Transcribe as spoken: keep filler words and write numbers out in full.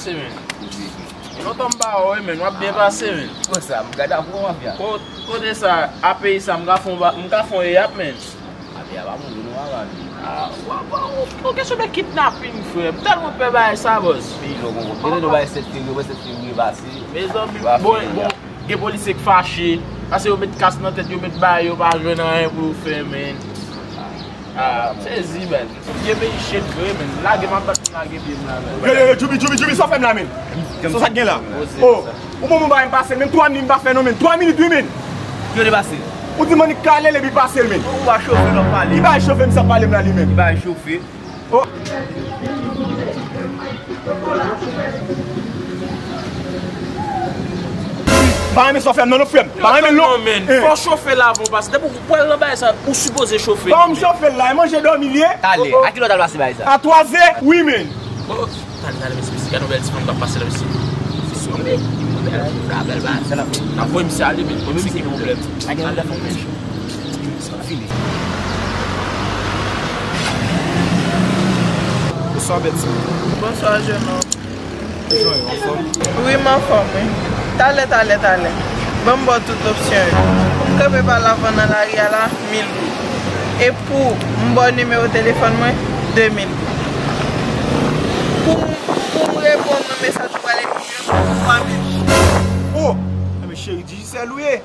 Pase, men. Lontan m pa wè w, men w ap byen pase, men. Konsa, m gade avè w, mafya. Ko-, kote sa, a peyi sa, m ka fè yon ba-, m ka fè yon eyap, men. A peyi a pa moun, nou pa vle. Ah, w ap, w ap, w kesyon de kidnaping, frè. M tèlman pè bagay sa, bòs. Peyi lò, gon, gon. Mete nou bay sèt fevriye, mwen sèt fevriye pase. Mezanmi, bon, bon, gen polisye k fache. Paske yo met kas nan tèt, yo met bagay, yo pa jwenn anyen pou yo fè, men. Ah, sezi, men. Vye peyi shit vre, men. Lage m ap bat, lage pye m la, men. Yo, yo, yo, Djoubi, Djoubi, Djoubi, sa w fè m la, men? Sa w sa k gen la? Oh, ou bon, mwen ba m pase l, men twa minit m pa fè non, men. Twa minit, wi, men. Yo depase. Ou di m annik kale l epi pase l, men. Ou pa chofe lè w pale. Ki bay chofe m sa pale m la, li menm? Ki bay chofe? Oh. Pa renmen sa w fè m, non, non, frè m. Pa renmen, non. Non, men. Eh. Fò w chofe l avan w pase. Depi w pral nan bagay sa, ou sipoze chofe. Ban m chofe l la, e manje dòmi l ye. Talè, a ki lè w t al pase bagay sa? A twazè, wi, men. Oh, talè, talè, mesye, mesye, gade yon bèl ti fanm k ap pase la, mesye. Se sou, men. Bèl, bèl, bèl. N ap voye misye ale, men. Misye gen pwoblèm. A gen yon lè fanm, men. Sa fini. Bonswa, Bèt. Bonswa, jènòm. Wi, m anfòm, wi. Talè, talè, talè. Ban m ba w tout opsyon yo. Pou m kanpe pa lavan nan lari a la, mil goud. E pou m ba w nimewo telefòn mwen, de mil goud. Pou m, pou m reponn nan mesaj ou pral ekri yo, twa mil. Oh! Enben, cheri, Digicel ou ye?